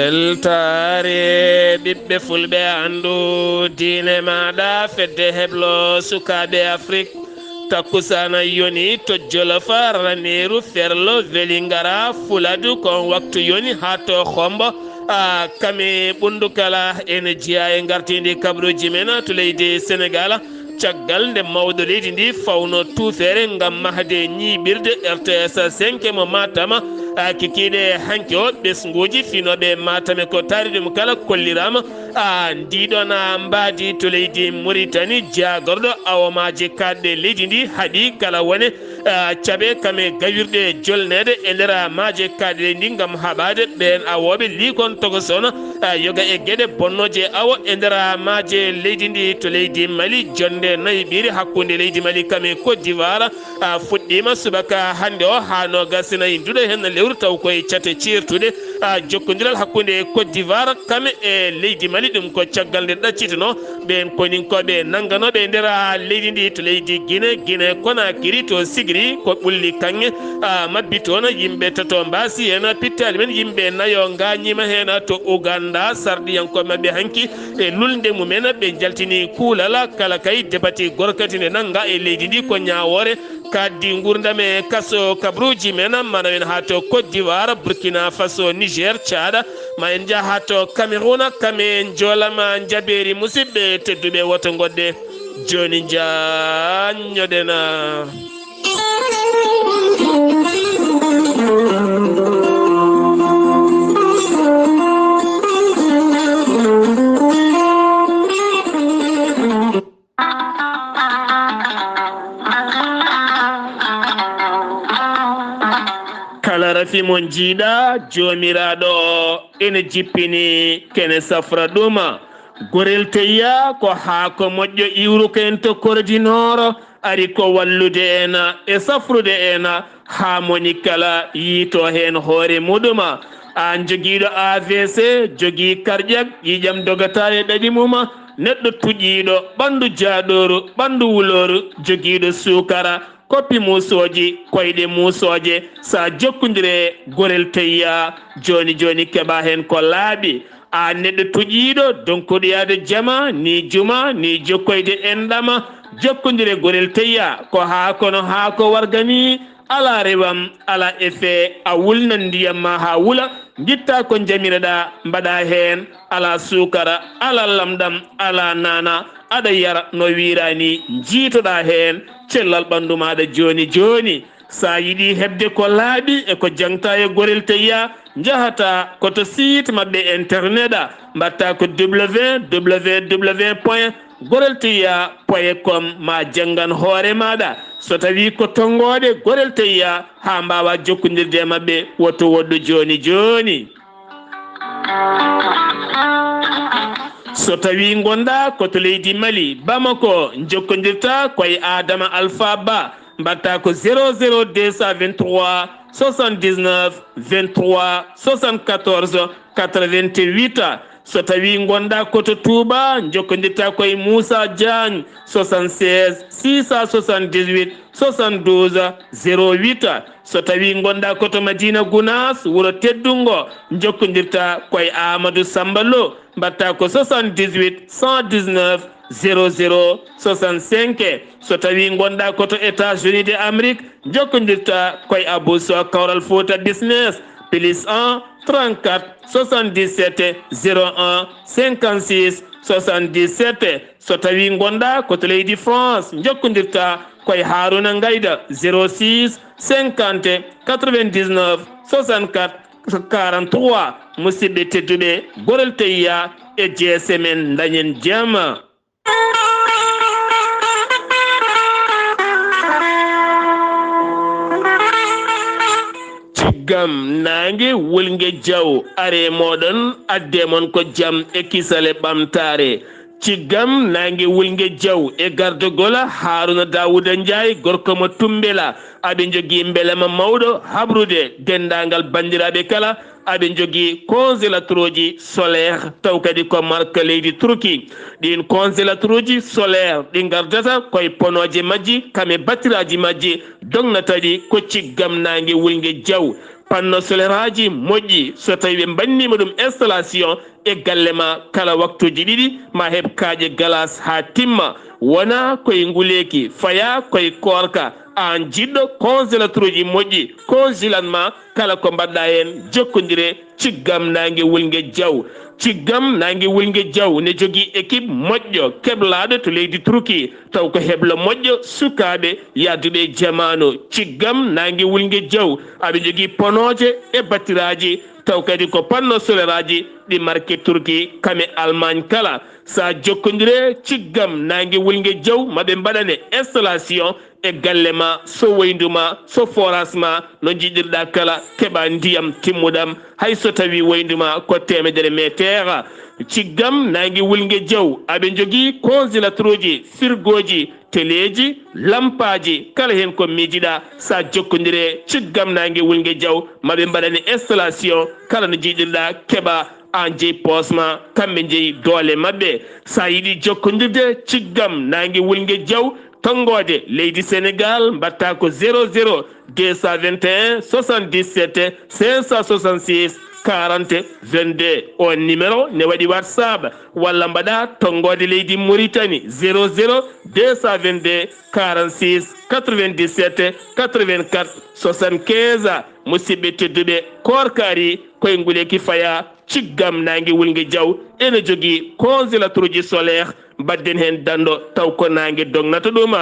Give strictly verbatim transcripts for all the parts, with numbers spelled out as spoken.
Weltaare ɓiɓɓe fulɓe, anndu diine maaɗa, fedde heblo sukaaɓe Afrik. Takkusaana yoni to Jolof, Raneeru, Ferlo, Welingara, Fuladu, kon waktu yoni haa to Hombo. A kame ɓunndu kala ene jeyaa e ngartiindi kabaruuji men to leydi Senegaal. Caggal nde mawɗo leydi ndi fawno tuufeere ngam mahde ñiiɓirde R T S cinq mo Matam, a kikiiɗe hanki o, ɓesnguuji finooɓe Matam e ko taari ɗum kala kolliraama. A ndiɗon a mbaadi to leydi Muritani, jaagorɗo awomaaji kaaɗɗe leydi ndi haɗi kala wone, a caɓe kame gawirɗe jolneede e nder maaje kaaɗɗe leydi ndi ngam haɓaade ɓeen awooɓe liikon tokosono, a yoga e geɗe bonnooje awo e nder maaje leydi ndi to leydi Mali. Jonnde nayi ɓiire hakkunde leydi Mali kame Côte d'Ivoire, a fuɗɗiima subaka hannde o haa noogas e nayi nduɗo heen lewru, taw koye cate ceertuɗe, a jokkondiral hakkunde Côte d'Ivoire kame e leydi Mali. Ɗum ko caggal nde ɗaccitunoo ɓeen koninkooɓe nannganooɓe e nder leydi ndi to leydi Guinée, Guinée Conakry to Sigiri ko ɓulli kaŋŋe, a mabbi toon, yimɓe tato mbaasi heen, pittaali men yimɓe nayo ngaañiima heen to Uganda, sarɗiyankooɓe maɓɓe hanki e lulnde mumen ɓe njaltini kuulal kala kay debati gorkati nde nannga e leydi ndi ko ñaawoore. Kaddi nguurndam e kaso kabaruuji men, mana en haa to Côte d'Ivoire, Burkina Faso, Niger, Tchad, ma en njah haa to Cameroun, kame njoolama njabeeri. Musidɓe tedduɓe, woto ngoɗɗe jooni njaññoɗen. Kala rafi mo njiiɗa, Joomiraaɗo o ene jippini, kene safra ɗum. Gorel Teyya ko haako moƴƴo iwruko en to Kordinooro, ari ko wallude en e safrude en, haa moni kala yiito heen hoore muɗum. Aan jogiiɗo A V C, jogii karƴak, ƴiiƴam dogataa e ɗaɗi mum, neɗɗo tuƴiiɗo, ɓanndu jaaɗooru, ɓanndu wulooru, jogiiɗo suukara, koppi muusooji, koyɗe muusooje, sa jokkondire Gorel Teyya, jooni jooni keɓa heen ko laaɓi. Aan neɗɗo tuƴiiɗo, donkuɗo yaade jama, ni juma, ni jokkoyde enɗam, jokkondire Gorel Teyya, ko haa kono haa ko warga ni, alaa rewam, alaa effet, a wulnan ndiyam ma haa wula, ngitta ko njamiroɗa, mbaɗa heen, alaa suukara, alaa lamɗam, alaa naana, aɗa yara no wiira ni, njiitoɗa heen cellal ɓanndu maaɗa jooni jooni. Sa yiɗi heɓde ko laaɓi e ko jaŋta e Gorel Teyya, njahata ko to site maɓɓe internet, mbatta ko W W W point gorel teyya point com, ma janngan hoore maaɗa. So tawi ko tonngooɗe Gorel Teyya, haa mbaawa jokkondirde e maɓɓe, woto woɗɗu jooni jooni. So tawi ngonɗa ko to leydi Mali, Bamako, jokkondirta koye Adama Alpha Ba, mbatta ko zéro zéro deux cent vingt-trois soixante-dix-neuf vingt-trois soixante-quatorze quatre-vingt-huit. So tawi ngonɗa ko to Touba, jokkondirta koye Moussa Diagne, soixante-seize six cent soixante-dix-huit soixante-douze zéro huit. So tawi ngonɗa ko to Madina Gounass, wuro teddungo, jokkondirta koye Amadou Samba Lo, mbatta ko soixante-dix-huit cent dix-neuf zéro zéro soixante-cinq. So tawi ngonɗa ko to États-Unis de Amérique, jokkondirta koye Abou Sow Kawral Fouta Business, plus un trente-quatre soixante-dix-sept zéro un cinquante-six soixante-dix-sept. So tawi ngonɗa ko to leydi France, jokkondirta koye Haruna Ngayda, zéro six cinquante quatre-vingt-dix-neuf soixante-quatre quarante-trois. Musidɓe tedduɓe, Gorel Teyya e G S M en, dañen jam. Ciggam naange wulnge jaw, are moɗon, adde mon ko jam e kisale ɓamtaare. Ciggam naange wulnge jaw e gardogol Haruna Dawuda Njaay, gorko mo Tumbela. Aɓe njogii mbelema mawɗo habrude denndaangal banndiraaɓe kala. Aɓe njogii congélateur uji solaire, taw kadi ko marque leydi Turki. Ɗiin congélateur uji solaire ɗi ngardata koye ponooje majji, kam e batiraaji majji, dognata ɗi ko ciggam naange wulnge jaw. Panneau solaire aji moƴƴi, so tawi ɓe mbannima ɗum installation e galle ma, kala waktuji ɗiɗi ma heɓ kaaƴe glace ha timma. Wona koye nguleeki, faya koye koorka. An jiɗɗo congélateur uji moƴƴi, congelan ma kala ko mbaɗɗa hen, jokkondire Ciggam Naange Wulnge Jaw. Ciggam Naange Wulnge Jaw ne jogii équipe moƴƴo keblaaɗo to leydi Turki, taw ko heblo moƴƴo sukaaɓe yahduɓe e jamaanu. Ciggam Naange Wulnge Jaw aɓe jogii ponooje e battiraaji, taw kadi ko panneau solaire aji ɗi marque Turki kam e Allemagne kala. Sa jokkondire Ciggam Naange Wulnge Jaw, maɓe mbaɗane installation e galle ma, so woyndu ma, so forage ma, no jiɗirɗa kala, keɓa ndiyam timmuɗam, hay so tawi woyndu ma ko temedere meter. Ciggam Naange Wulnge Jaw aɓe jogii congélateur uji, frigo ji, teleji, lampaji, kala hen ko miijiɗa. Sa jokkondire Ciggam Naange Wulnge Jaw, maɓe mbaɗane installation, kala no jiɗirɗa keɓa, an jeyi poos ma, kamɓe jeyi doole maɓɓe. Sa yiɗi jokkondirde Ciggam Naange Wulnge Jaw, tonngoode leydi Sénégal, mbatta ko zéro zéro deux cent vingt et un soixante-dix-sept cinq cent soixante-six quarante vingt-deux. On numéro ne waɗi WhatsApp, walla mbaɗa tonngoode leydi Mauritanie, zéro zéro deux cent vingt-deux quarante-six quatre-vingt-dix-sept quatre-vingt-quatre soixante-quinze. Musidɓe tedduɓe, koorka ari, koye nguleeki faya. Ciggam Naange Wulnge Jaw ene jogii congélateur uji solaire, mbadden heen danndo taw ko naange dognata ɗum.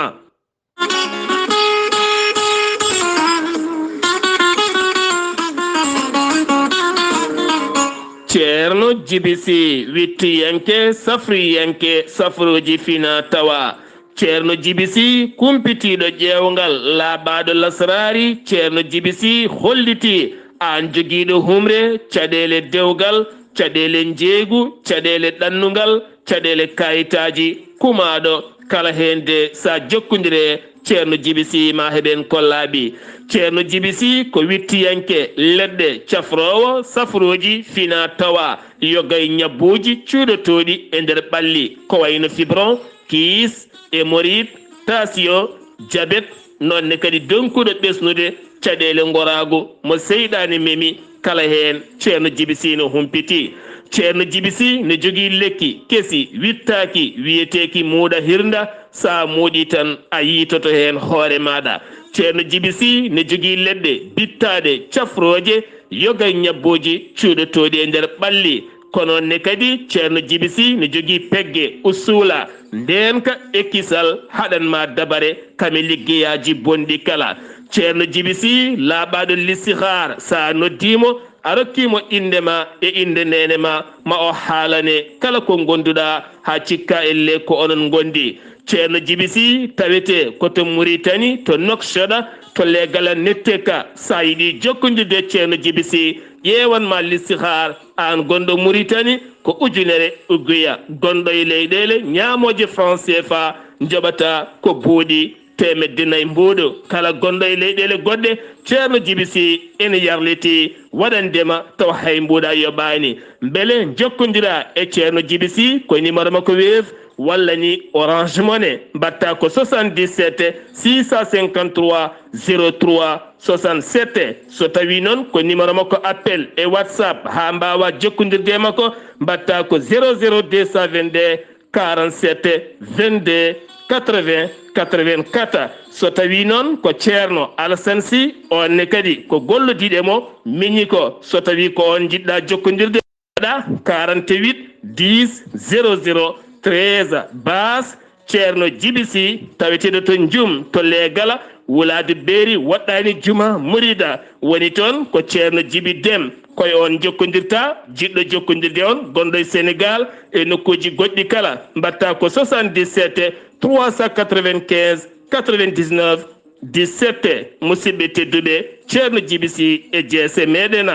Ceerno Jibi Si, wittiyanke, safriyanke, safrooji fina tawa. Ceerno Jibi Si, kumpitiiɗo ƴeewngal, laaɓaaɗo lasraari. Ceerno Jibi Si hollitii aan jogiiɗo humre, caɗeele dewgal, caɗeele njeeygu, caɗeele ɗannungal, caɗeele kayitaaji, kumaaɗo kala heen de, sa jokkondire Ceerno Jibi Si, ma heɓen ko laaɓi. Ceerno Jibi Si ko wittiyanke leɗɗe, cafroowo safrooji fina tawa, yoga e ñabbuuji cuuɗotooɗi e nder ɓalli, ko wayno fibron, kiis, hémorroïde, tension, jabet, noon ne kadi donkuɗo ɓesnude caɗeele ngoraagu mo seyɗaane memi, kala heen Ceerno Jibi Si no humpiti. Ceerno Jibi Si ne jogii lekki kesi wittaaki, wiyeteeki muuɗa hirnda, sa muuɗi tan a yiitoto heen hoore maaɗa. Ceerno Jibi Si ne jogii leɗɗe bittaaɗe, cafrooje, yoga e ñabbuuji cuuɗotooɗi e nder ɓalli. Kono ne kadi Ceerno Jibi Si ne jogii pegge, usuula, ndeenka e kisal, haɗan ma dabare kam e liggeyaaji bonɗi kala. Ceerno Jibi Si laaɓaaɗo listihaar, sa noddii mo, a rokkii mo innde ma e innde neene ma, ma o haalane kala ko ngonduɗa, haa cikka elle ko onon ngondi. Ceerno Jibi Si tawete ko to Muritani, to Noksoɗa, to Leegala Netteka. Sa yiɗi jokkondirde Ceerno Jibi Si, ƴeewan ma listihaar, aan gonɗo Muritani, ko ujunere uguya. Gonɗo e leyɗeele ñaamooje franc C F A, njoɓata ko buuɗi teemedde nayi mbuuɗu. Kala gonɗo e leyɗeele goɗɗe, Ceerno Jibi Si ene yarliti waɗandema tawa hay mbuuɗa yoɓaani. Mbele njokkondira e Ceerno Jibi Si ko numéro makko Wave walla ni Orange Money. Mbatta ko soixante-dix-sept six cent cinquante-trois zéro trois soixante-sept. So tawi noon ko numéro makko appel e WhatsApp, haa mbaawa jokkondirde e makko, mbatta ko zéro zéro deux cent vingt-deux quarante-sept vingt-deux quatre-vingts quatre-vingt-quatre. So tawi noon ko Ceerno Alassane Sy, on ne kadi ko gollodiiɗo e mo miñi ko. So tawi ko on njiɗɗa jokkondirde, mbaɗa quarante-huit dix zéro zéro treize. Baas Ceerno Jibi Si, taweteeɗo to Njum, to Leegala, wulaade beeri, woɗɗaani juma, murida, woni toon ko Ceerno Jibi Dem. Ko e on jokkondirta, jiɗɗo jokkondirde on, gonɗo e Senegaal e nokkuuji goɗɗi kala, mbatta ko soixante-dix-sept trois cent quatre-vingt-quinze quatre-vingt-dix-neuf dix-sept. Musidɓe tedduɓe, Ceerno Jibi Si e jeese meɗen.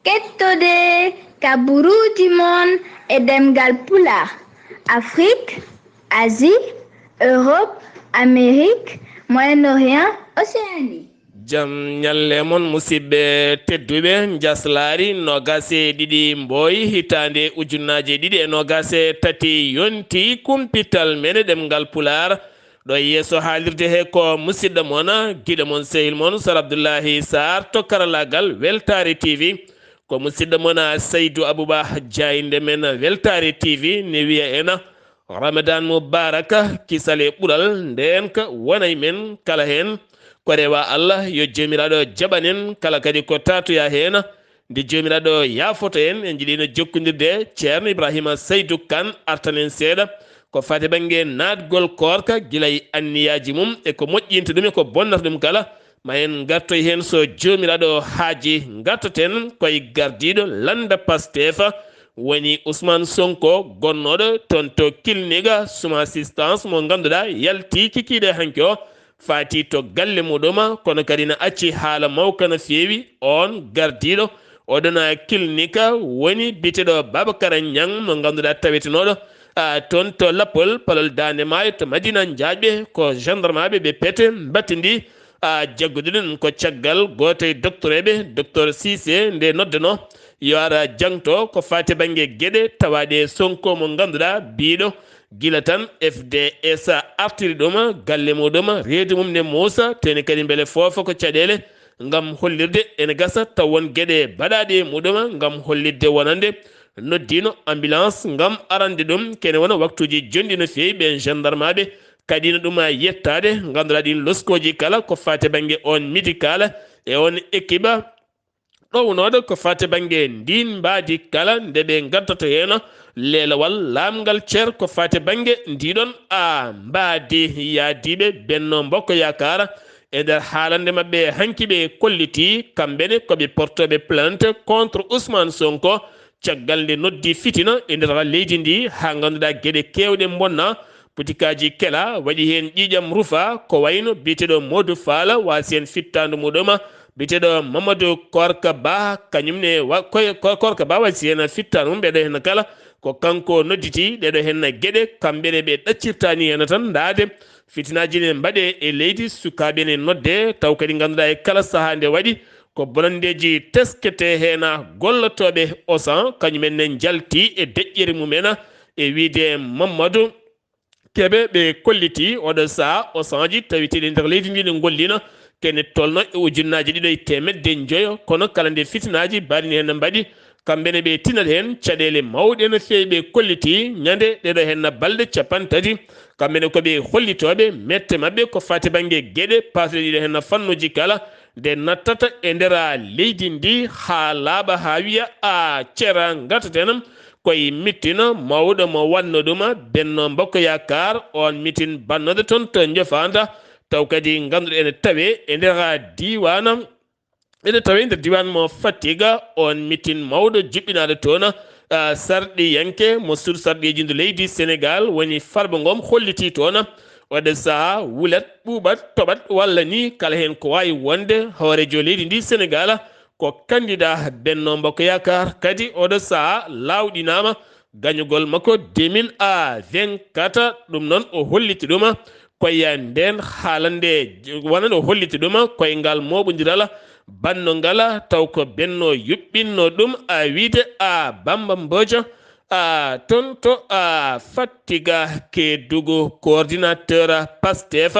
Kettode kaburuuji mon e ɗemngal Pulaar, Afrik, Asie, Europe, Amérique, Moyen-Orient, Océanie. Jam ñalle mon, musidɓe tedduɓe. Njaslaari noogaas e ɗiɗi Mbooy, hitaande ujunnaaje ɗiɗi e noogaas e tati yonti, kumpital men e ɗemngal Pulaar Ɗo yeeso haalirde he ko musidɗo mon, giɗo mon, sehil mon, Sar Abdullahi Sarr to karalaagal Weltaare T V. Ko musidɗo mon, Saydu Abuba, jaaynde men Weltaare T V, ne wiya en, Ramadan Mubarak, kisal e ɓural, ndeenka wona e men kala heen. Ko rewa Allah, yo Joomiraaɗo jaɓan en kala kadi ko taatoya heen. Nde Joomiraaɗo yaafoto en, en njiɗino jokkondirde Ceerno Ibrahima Saydu Kan, artan en seeɗa ko faati bannge naatgol koorka, gila e anniyaaji mum e ko moƴƴinta ɗum e ko bonnata ɗum kala. Ma en ngartoy heen so Joomiraaɗo haaji. Ngartoten koye gardiiɗo lannda Pastef, woni Ousmane Sonko, gonnooɗo toon to kilniga suma assistance mo ngannduɗaa yalti kikiiɗe hanki o, faati to galle muɗum, kono kadi na acci haala mawka no feewi. Oon gardiiɗo oɗon kilnika woni biyeteeɗo Babacar Niang mo ngannduɗaa tawetenooɗo, a, toon to Lappol, palol Daande Maayo to Madina Njaaƴɓe, ko gendarmeɓe ɓe pete mbattindi, a, jaggude ɗum ko caggal gooto e docteurɓe, docteur Cissé, nde noddano yo ara jangto ko faati bannge geɗe tawaaɗe e Sonko mo ngannduɗaa biiɗo gila tan F D S artiri ɗum, galle muɗum, reedu mum ne muusa, teni kadi mbele foofo ko caɗeele ngam hollirde ene gasa taw won geɗe baɗaaɗe e muɗum ngam hollitde wonande noddino ambulance ngam arande ɗum. Kene wona waktuuji jonɗi no feewi, ɓen gendarmeɓe kaɗino ɗum yettaade. Ngannduɗaa ɗin loskooji kala ko faati bannge on médical e on équipe ɗownooɗo ko faati bannge ndin mbaadi kala nde ɓe ngaddoto heen leelowal laamngal cer ko faati bannge ndiɗon a mbaadi. Yaadiiɓe Benno Mbokk Yaakaar e nder haalande maɓɓe hanki ɓe kolliti kamɓe ne ko ɓe portooɓe plainte contre Ousmane Sonko caggal nde noddi fitina e nder leydi ndi, haa ngannduɗaa geɗe keewɗe mbonna, butikaaji kela, waɗi heen ƴiiƴam rufa, ko wayno biyeteeɗo Modou Fall waasi heen fittaandu muɗum, biyeteeɗo Mamadou Korka Ba, kañum ne wa-, koye, ko-, Korka Ba waasi heen fittaandu mum, ɓeɗo heen kala ko kanko nodditi ɗeɗo heen geɗe, kamɓe ne ɓe ɗaccirtaani heen tan ndaade. Fitinaaji ne mbaɗe e leydi, sukaaɓe ne nodde, taw kadi ngannduɗaa e kala sahaa nde waɗi ko bonanndeeji teskete heen gollotooɓe Auchan, kañum en ne njalti e deƴƴere mum en e wiyde Mamadou Kebe ɓe kolliti oɗo sahaa Auchanji tawiteeɗi nder leydi ndi ne ngollina kene tolno e ujunnaaji ɗiɗo e teemedde njoyo, kono kala nde fitinaaji mbaɗi heen mbaɗi, kamɓe ne ɓe tinat heen caɗeele mawɗe no feewi. Ɓe kolliti ñande ɗeɗo heen balɗe capanɗe tati, kamɓe ne ko ɓe hollitooɓe mette maɓɓe ko faati bannge geɗe paasuɗe ɗiɗo heen fannuuji kala, nde nattata e nder leydi ndi haa laaɓa haa wiya a cera. Ngartaten koye mitin mawɗo mo wanno ɗum Benno Mbokk Yaakaar, on mitin bannooɗo toon to Njofanda, taw kadi ngannduɗo ene tawe e nder diiwaan, ene tawe nder diiwaan mo Fatiga, on mitin mawɗo juɓɓinaaɗo toon, a, sarɗiyanke mo suudu sarɗiiji ndu leydi Senegaal woni Farba Ngom holliti toon. Oɗo sahaa wulat, ɓuuɓat, toɓat walla ni kala heen ko waawi wonde hooreejo leydi ndi Senegaal ko candidat Benno Mbokk Yaakaar. Kadi oɗo sahaa laawɗinaama gañugol makko deux mille vingt-quatre. Ɗum noon o holliti ɗum koye nden haalande, wonande o holliti ɗum koye ngal mooɓondiral banno ngal taw ko Benno yuɓɓinno ɗum, a, wiide a Bamba Mbojo. A, toon to, a, Fattiga Kedugu, coordinateur Pastef,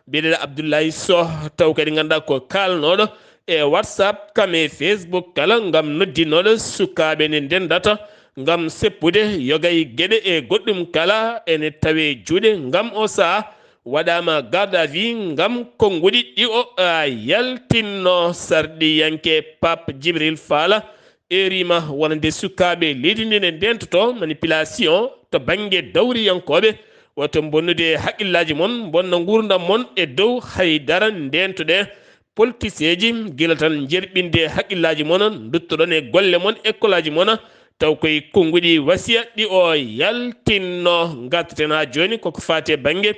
biyeteeɗo Abdoulaye Sow, taw kadi ngannduɗaa ko kaalnooɗo e WhatsApp kam e Facebook kala ngam noddinooɗo sukaaɓe ne ndendata ngam seppude yoga e geɗe e goɗɗum kala ene tawe juuɗe ngam o sahaa waɗaama garde à vue ngam konnguɗi ɗi o, a, yaltinno. Sarɗiyanke Pape Djibril Fall erima wonande sukaaɓe leydi ndi ne ndentoto manipulation to bannge dawriyankooɓe. Woto bonnude haqqillaaji mon, bonna nguurndam mon e dow hay dara, ndentoɗe politiseeji gila tan njerɓinde haqqillaaji mon, nduttoɗon e golle mon, ekkolaaji mon, taw koye konnguɗi wasiya ɗi o yaltinno. Ngartaten haa jooni koko faati e bannge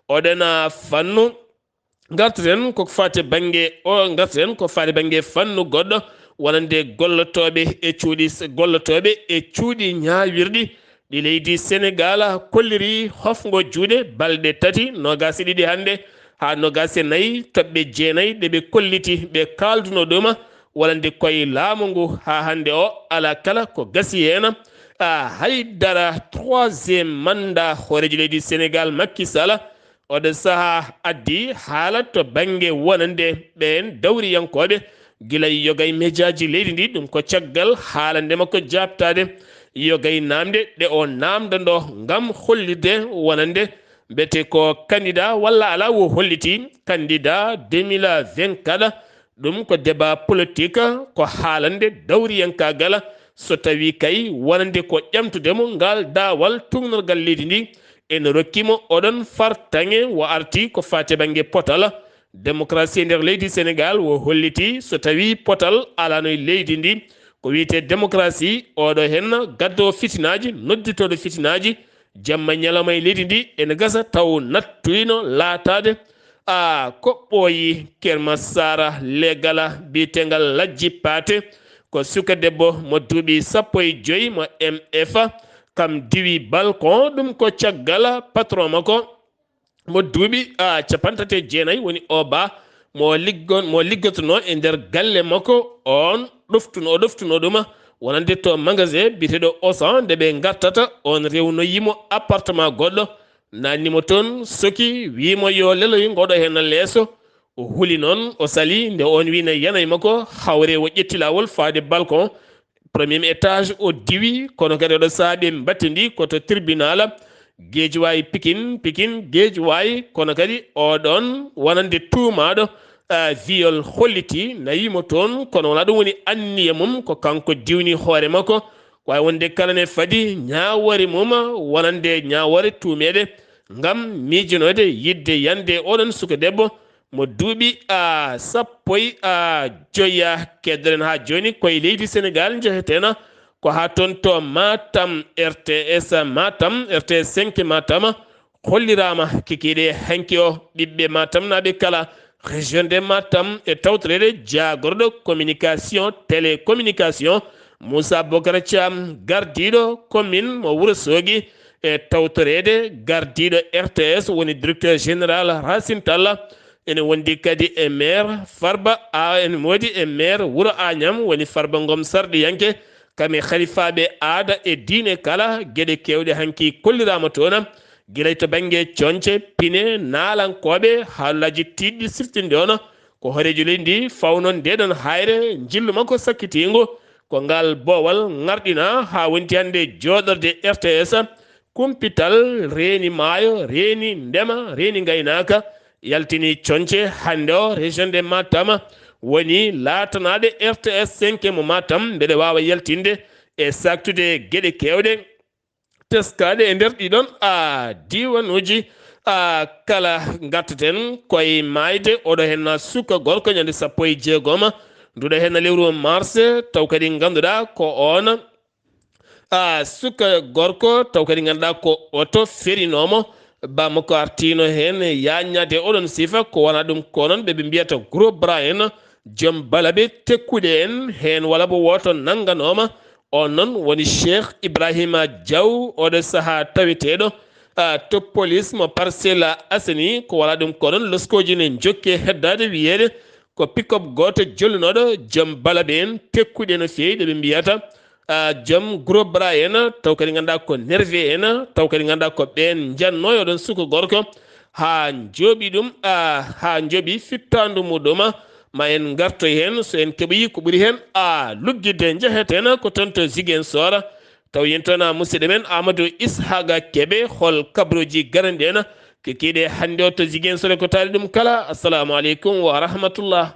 oɗon fannu. Ngartaten koko faati bannge o, ngartaten ko faati bannge fannu goɗɗo wonande gollotooɓe e cuuɗi s-, gollotooɓe e cuuɗi ñaawirɗi ɗi leydi Senegaal kolliri hofngo juuɗe balɗe tati, noogaas e ɗiɗi hannde haa noogaas e nayi, toɓɓe jeenayi ɗe ɓe kolliti ɓe kaalduno ɗuma wonande koye laamu ngu haa hannde o alaa kala ko gasi heen. A, hay dara. Troisième mandat hooreejo leydi Senegaal Macky Sall oɗo sahaa addi haala to bannge wonande ɓeen dawriyankooɓe gila e yoga e mejaaji leydi ndi. Ɗum ko caggal haalande makko jaabtaade yoga e naamnde ɗe o naamndandoo ngam hollitde wonande mbete ko candidat walla alaa. O holliti candidat deux mille vingt-quatre. Ɗum ko débat politique, ko haalande dawriyankaagal, so tawii kay wonande ko ƴamtude mo ngal daawal tuugnorgal leydi ndi. En rokki mo oɗon fartaŋŋe, o arti ko faati bannge potal démocratie e nder leydi Senegaal. O holliti so tawii potal alaano e leydi ndi, ko wiyetee démocratie, oɗo heen gaddoowo fitinaaji, nodditooɗo fitinaaji, jamma ñalawma e leydi ndi ene gasa taw nattuyno laataade. A ko ɓooyi Kermasara legala biyetengal Lajji Paate, ko suka debbo mo duuɓi sappo e joyi mo M F, kam diwi balcon. Ɗum ko caggal patron makko mo duuɓi, a, capanɗe tati e jeenayi, woni o ba mo liggon-, mo liggotonoo e nder galle makko. On ɗoftuno, o ɗoftuno ɗum wonande to magasin biyeteeɗo Auchan, nde ɓe ngartata, on rewnoyi mo appartement goɗɗo, naatni mo toon, soki, wii mo yo leloy ngoɗo heen leeso. O huli noon, o sali, nde on wii ne yanay makko, hawre o ƴetti laawol faade balcon, premier étage, o diwi, kono kadi oɗo saaha ɓe mbattindi ko to tribunal Guédiawaye Pikine, Pikine Guédiawaye, kono kadi oɗon wonande tuumaaɗo, ah, viol holliti, nawi mo toon, kono wonaa ɗum woni anniya mum, ko kanko diwni hoore makko. Ko waawi wonde kala ne fadi ñaawoore mum wonande ñaawoore tuumeede ngam miijinoode yiɗde yande oɗon suka debbo mo duuɓi, a, sappo e, a, joya. Keddoɗen haa jooni koye leydi Senegaal, njeheteno ko haa toon to Matam, R T S Matam, R T S cinq Matam, holliraama kikiiɗe hanki o ɓiɓɓe Matamnaaɓe kala, région de Matam, e tawtoreede jaagorɗo communication, télécommunication, Moussa Bocar Thiam, gardiiɗo commune mo Wuro Soogi, e tawtoreede gardiiɗo R T S, woni directeur général Racine Talla, ene wondi kadi e maire Farba, a, ene woodi e maire Wuro Agnam, woni Farba Ngom Sarɗiyanke, kam e halifaaɓe aada e diine kala, geɗe keewɗe hanki kolliraama toon, gila to bannge coñce, pine, naalankooɓe, haalaaji tiiɗɗi siftinde on ko hooreejo leydi ndi fawno ndeɗon hayre, njillu makko sakkitiingo, ko ngal boowal ŋarɗina haa wonti hannde jooɗorde R T S, kumpital, reeni maayo, reeni ndema, reeni ngaynaaka, yaltini coñce hannde o. Région de Matam woni laatanaaɗo R T S cinq mo Matam, mbeɗa waawa yaltinde e saaktude geɗe keewɗe teskaaɗe e nder ɗiɗon, a, diiwanuuji, a, kala. Ngartaten koye maayde oɗo heen suka gorko ñande sappo e jeegom nduɗo heen lewru mars, taw kadi ngannduɗaa ko on, a, suka gorko, taw kadi ngannduɗaa ko oto ferinoomo, bammakko artiino heen yaaññaade oɗon sifa, ko wonaa ɗum ko noon ɓe, ɓe mbiyata Gros Bras en, joom balabe tekkuɗe en, heen wala bo wooto nannganooma. On noon woni Cheikh Ibrahima Diaw, oɗo sahaa taweteeɗo, a, to police mo Parcelles Assainies, ko wonaa ɗum ko noon loskooji ne njokki heddaade wiyeede ko pick-up gooto jollunooɗo joom balabe en tekkuɗe no feewi, ɗo ɓe mbiyata, a, joom Gros Bras en, taw kadi ngannduɗaa ko nerve en, taw kadi ngannduɗaa ko ɓeen njannoo e oɗon suka gorko, haa njooɓi ɗum, a, haa njooɓi fittaandu muɗum. Ma en ngartoy heen, so en keɓoyi ko ɓuri heen, a, luggitde, njeheten ko toon to Ziguinchor, taw yen toon, a, musidɗo men Amadou Ishaqa Kebe, hol kabaruuji garanɗi en kikiiɗe hannde o to Ziguinchor, ko taali ɗum kala. Assalamu aleykum wa rahmatullah.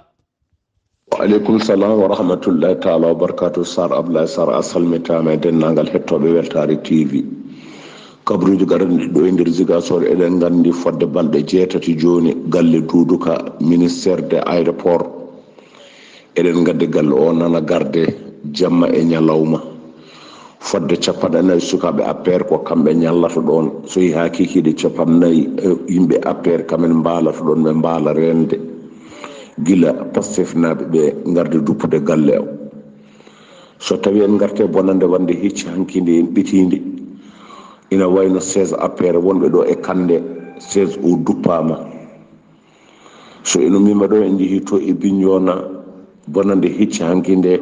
Wa aleykum salam wa rahmatullahi taala wa barakatuh. Sar Abdoulaye Sar, a salmitaama e denndaangal hettooɓe Weltaare T V. Kabaruuji garanɗi ɗo e nder Ziguinchor, eɗen nganndi fodde balɗe jeetati jooni, galle Duuduka, ministère de aéroport, eɗen nganndi galle o nana garde jamma e ñalawma. Fodde capanɗe nayi sukaaɓe A P R ko kamɓe ñallata ɗoon. So yehii haa kikiiɗe capanɗe nayi, eh, yimɓe A P R kamen mbaalata ɗoon, ɓe mbaala reende. Gila Pastefnaaɓe ɓe ngarde duppude galle o. So tawii en ngartii bonannde wonde hecci hanki nde en ɓetiinde, ina wayno siège A P R wonɓe ɗo e Kande, siège o duppaama. So eno mima ɗo en njehii to e Bignona, bonannde hecci hanki nde,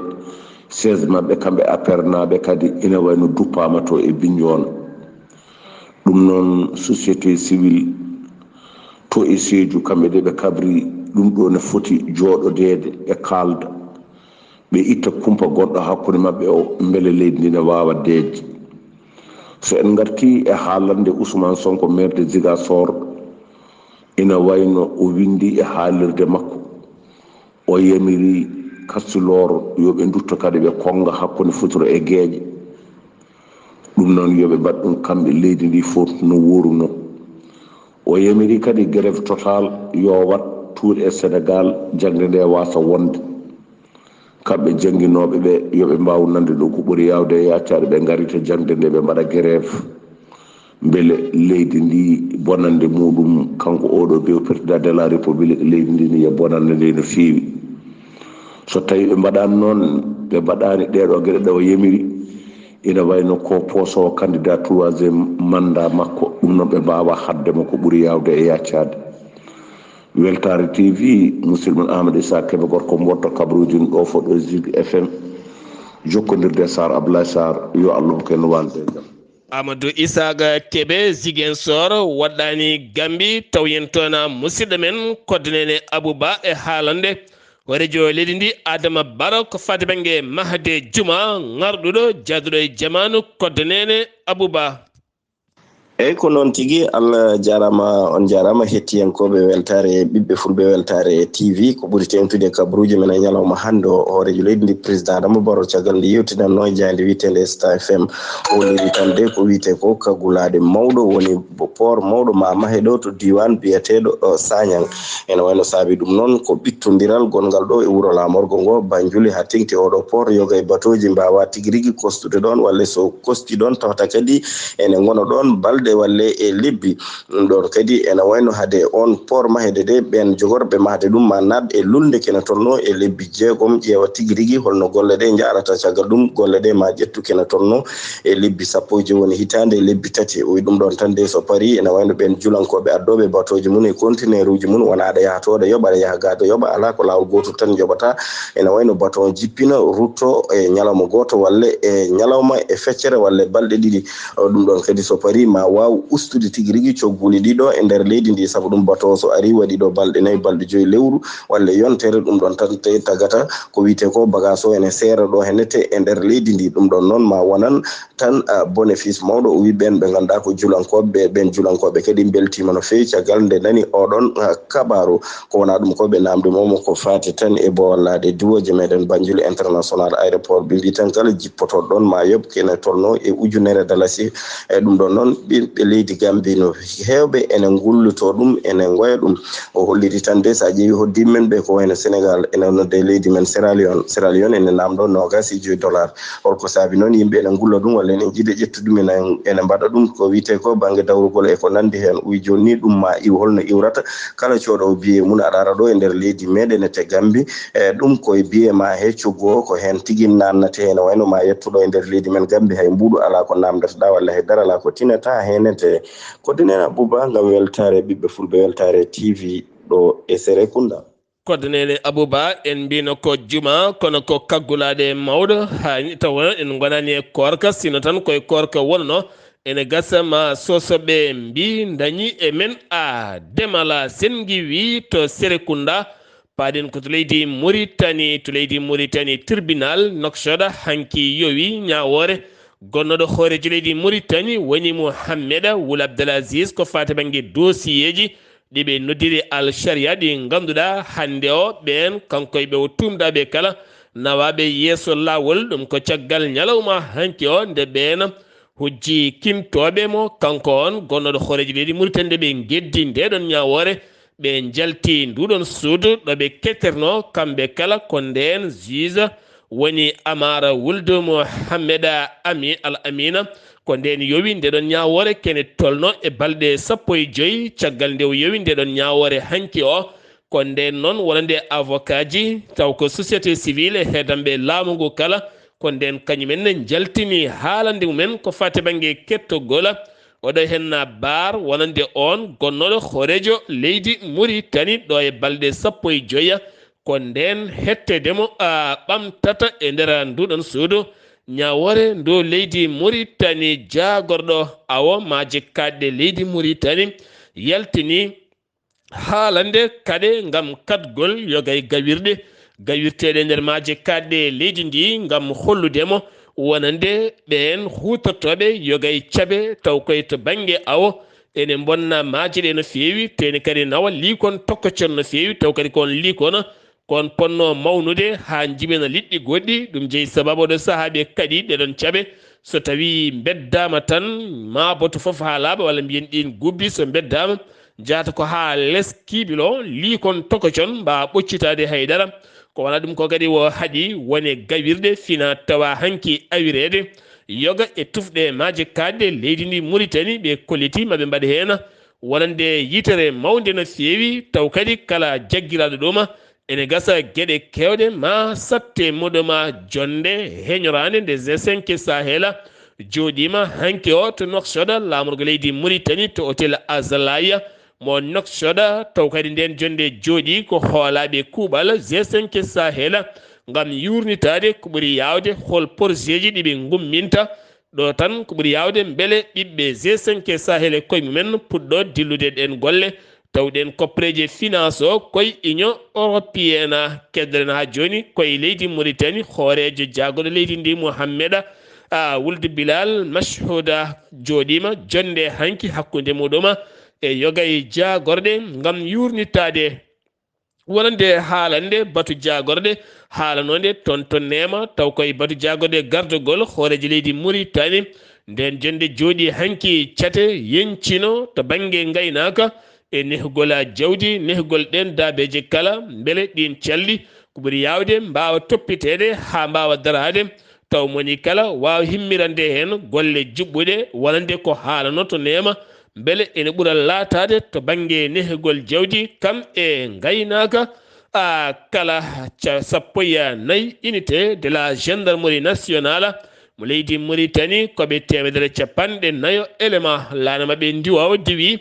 siège maɓɓe kamɓe A P R naaɓe kadi ina wayno duppaama to e Bignona. Ɗum noon, société civile Ko e Seeju, kamɓe de ɓe kabri ɗum ɗo ne foti jooɗodeede ɓe kaalda, ɓe itta kumpa gonɗo hakkunde maɓɓe o, mbele leydi ndi ne waawa deeƴde. So en ngartii e haalande Ousmane Sonko, maire de Ziguinchor, ina wayno o winndi e haalirde makko, o yamiri kastiloor yo ɓe ndutto kadi ɓe konnga hakkunde futuro e geeƴe. Ɗum noon yo ɓe mbaɗ ɗum kamɓe leydi ndi fof no wuurunoo. O yamiri kadi grève total yo waɗ tuuɗe e Senegaal, jaŋde nde waasa wonde. Kamɓe jannginooɓe ɓe yo ɓe mbaaw nande ɗo ko ɓuri yaawde e yaacaade, ɓe ngarita jaŋde nde ɓe mbaɗa grève. Mbele leydi ndi bonande muɗum, kanko oɗo bew président de la république, leydi ndi ni yo bonande nde no feewi. So tawi ɓe mbaɗaani noon, ɓe mbaɗaani ɗeɗo geɗe ɗe o yamiri, ina wayno ko poosowo candidat troisième mandat makko, ɗum noon ɓe mbaawa haɗde mo ko ɓuri yaawde e yaacaade. Weltaare T V, musidɗo mon Amadou Issa Kébé, gorko mboɗɗo kabruuji ɗo fof ɗo Zik F M, jokkondirde e Sarr Abdoulaye Sarr, yo Allah hokku en waalde e jam. Amadou Issa Kébé, Ziguinchor, waɗɗaani Gambi, taw yen toon musidɗo men Kodneene Abou Ba e haalande. Horeejo leydi ndi, Adama Baro, ko faati bannge mahde juma, ŋarɗuɗo, jaaduɗo e jamaanu, Kodneene Abou Ba. Eyyi, ko noon tigi, Allah jaaraama, on jaaraama, hettiyankooɓe weltaare, ɓiɓɓe fulɓe weltaare T V, ko ɓuri teeŋtude e kabaruuji men e ñalawma hannde o, hooreejo leydi ndi, président Adama Barrow, caggal nde yewtinannoo e jaaynde wiyeteende Star F M, o holliri tan de ko wiyetee ko kaggulaaɗe mawɗo, woni bo-, port mawɗo ma mahe ɗo to diiwaan biyeteeɗo, o, Sagnang. Ene wayno saabi ɗum noon ko ɓittondiral gonngal ɗo e wuro laamorgo ngo, Banjul, haa teeŋti oɗo port, yoga e batooji mbaawa tigi rigi kostude ɗoon, walla so kosti ɗoon, tawata kadi ene ngona ɗoon balɗe walla e lebbi. Ɗum ɗoon kadi ene wayno hade oon port mahede de, ɓeen jogorɓe mahde ɗum ma naat e lulnde kene tolno e lebbi jeegom, ƴeewa tigi rigi holno golle ɗe njahrata. Caggal ɗum, golle ɗe ma ƴettu kene tolno e lebbi sappo e joyi, woni hitaande e lebbi tati. O wi ɗum ɗoon tan de, so parii, ene wayno ɓeen julankooɓe addooɓe batooji mum e kontineeruuji mum, wona aɗa yaha to, aɗa yoɓa, aɗa yaha ga, aɗa yoɓa, alaa ko laawol gootol tan njoɓata. Ene wayno baton jippina, rutto e ñalawma gooto walla e ñalawma e feccere walla e balɗe ɗiɗi. O, ɗum ɗoon kadi so parii ma waaw ustude tigi rigi cogguuli ɗi ɗo e nder leydi ndi, sabu ɗum bato so arii waɗi ɗo balɗe nayi, balɗe joyi lewru walla yontere, ɗum ɗoon tan te tagata ko wiyetee ko bagaas o ene seera ɗo hennete e nder leydi ndi. Ɗum ɗoon noon ma wonan tan, ah, bénéfice mawɗo. O wi ɓeen ɓe ngannduɗaa ko julankooɓe, ɓeen julankooɓe kadi mbeltiima no feewi caggal nde nani oɗon, ah, kabaaru. Ko wonaa ɗum ko ɓe naamnde momo ko faati tan e bowallaaɗe diwooje meɗen Banjul International Aéroport. Ɓe mbii tan kala jippotooɗo ɗoon ma yoɓ kene tolno e ujunere dalasi. E ɗum ɗoon noon, ɓiɓɓe leydi Gambi no heewɓe ene ngulluto ɗum, ene ngoya ɗum. O holliri tan de, so a ƴeewi hoɗdiiɓe men ɓe ko wayno Senegaal, ene nodde leydi men Sierra Leone. Sierra Leone ene naamndoo noogaas e joyi dollar. Holko saabi noon yimɓe ene ngulla ɗum, walla ene njiɗa ƴettude ɗum, ene, ene mbaɗa ɗum ko wiyetee ko bannge dawrugol e ko nanndi heen? O wi jooni ni ɗum ma iw, holno iwrata? Kala coodowo billet mum aɗa ara ɗo e nder leydi meɗen e te Gambi, e ɗum koye billet ma he coggu o, ko heen tigi naatnata heen, wayno ma yettu ɗo e nder leydi men Gambi, hay mbuuɗu alaa ko naamndata ɗa walla hay dara alaa ko tinata heen e te. Ko denen Abouba ngam weltaare ɓiɓɓe fulɓe, weltaare T V ɗo e Serekunda. Kodneene Abouba, en mbino ko juma, kono ko kaggulaaɗe mawɗo, haa tawa en ngonani e koorka, sino tan koye koorka wonno. Ene gasa ma sosoɓe mbi dañi e men a demala sen ngiwi to Serekunda, paaɗen ko to leydi Muritani, to leydi Muritani, tribunal Nouakchott hanki yowi ñaawoore. Gonnoɗo hooreejo leydi Muritani woni Mouhammeda Wul Abdel Aziz ko faati bannge dosiyeeji ɗi ɓe noddiri Al Sharia, ɗi ngannduɗaa hannde o ɓeen kanko e ɓe o tuumdaaɓe kala nawaaɓe yeeso laawol. Ɗum ko caggal ñalawma hanki o nde ɓeen hujji kintooɓe mo, kanko on gonnoɗo hooreejo leydi Muritani, nde ɓe ngeddi ndeɗon ñaawoore, ɓe njalti nduɗon suudu ɗo ɓe ketterno kamɓe kala. Ko ndeen juge woni Amara Wuld Mohammeda Ami Al Amina. Ko ndeen yowi ndeɗon ñaawoore kene tolno e balɗe sappo e joyi caggal nde o yowi ndeɗon ñaawoore hanki o. Ko ndeen noon wonande avocat ji, taw ko société civile e heedamɓe laamu ngu kala, ko ndeen kañumen ne njaltini haalande mumen ko faati bannge kettogol. Oɗo henna baar wonande oon gonnoɗo hooreejo leydi Muritani ɗo e balɗe sappo e joya. Ko ndeen hetteede mo, a, ɓamtata e nder nduɗon suudu ñaawoore ndu leydi Muritani jaagorɗo awo maaje kaaɗɗe leydi Muritani yaltini haalande kaɗe ngam kaɗgol yogay gawirɗe, gawirteeɗe nder maaje kaɗɗe leydi ndi, ngam hollude mo wonande ɓeen huutortooɓe yogay cabe, taw koye to bannge awo ene mbonna maaje ɗe no feewi, teni kadi nawa liikon tokkocon no feewi, taw kadi ko on liikona, ko on ponno mawnude haa njibina liɗɗi goɗɗi. Ɗum jeyi sababu oɗo sahaa ɓe kaɗi ɗeɗon cabe. So tawii mbeddaama tan, maa boto fof haa laaɓa, walla mbiyen ɗiin gubbi, so mbeddaama, njahata ko haa les kiiɓilo, liikon tokkocon, mbaawa ɓoccitaade hay dara. Ko wonaa ɗum ko kadi wo haɗi wone gawirɗe fina tawa hanki awireede yoga e tufɗe maaje kaaɗɗe leydi ndi Muritani, ɓe kolliti maɓe mbaɗ heena wonande yitere mawnde no feewi, taw kadi kala jaggiraaɗo ɗuma ene gasa geɗe keewɗe ma satte muɗuma. Jonde heñoraande nde G cinq Sahela jooɗiima hanki o to Nouakchott, laamorgo leydi Muritani, to hôtel Azalaya mo Nouakchott, taw kadi nden jonde jooɗi ko hoolaaɓe kuuɓal G cinq Sahela ngam yuurnitaade ko ɓuri yaawde hol porosieji ɗi ɓe ngumminta. Ɗo tan ko ɓuri yaawde mbele ɓiɓɓe G cinq Sahel e koye mumen puɗɗo dillude ɗen golle, taw ɗen koppareeje finance o koye Union Européenne. Keddoɗen haa jooni koye leydi Muritani, hooreejo jaagorɗo leydi ndi Mouhammeda, a, Wuld Bilal Mashhuda jooɗiima jonde hanki hakkunde muɗuma e yogay jaagorɗe ngam yuurnitaade wonande haalande batu jaagorɗe haalanoonde toon to Neema, taw koye batu jaagorɗe gardagol hooreejo leydi Muritani. Nden jonde jooɗi hanki cate yencino to bannge ngaynaaka e nehgol jawdi, nehgol ɗeen daabeeje kala, mbele ɗiin calɗi ko ɓuri yaawde mbaawa toppiteede haa mbaawa daraade, taw moni kala waawa himmirande heen golle juɓɓuɗe wonande ko haalano to Neema, mbele ene ɓura laataade to bannge nehgol jawdi kam e ngaynaaka, a, kala ca-, sappo e nayi unité de la gendarmerie nationale mo leydi Muritani, ko ɓe teemedere capanɗe nayo élément laana maɓɓe ndiwoowo diwi,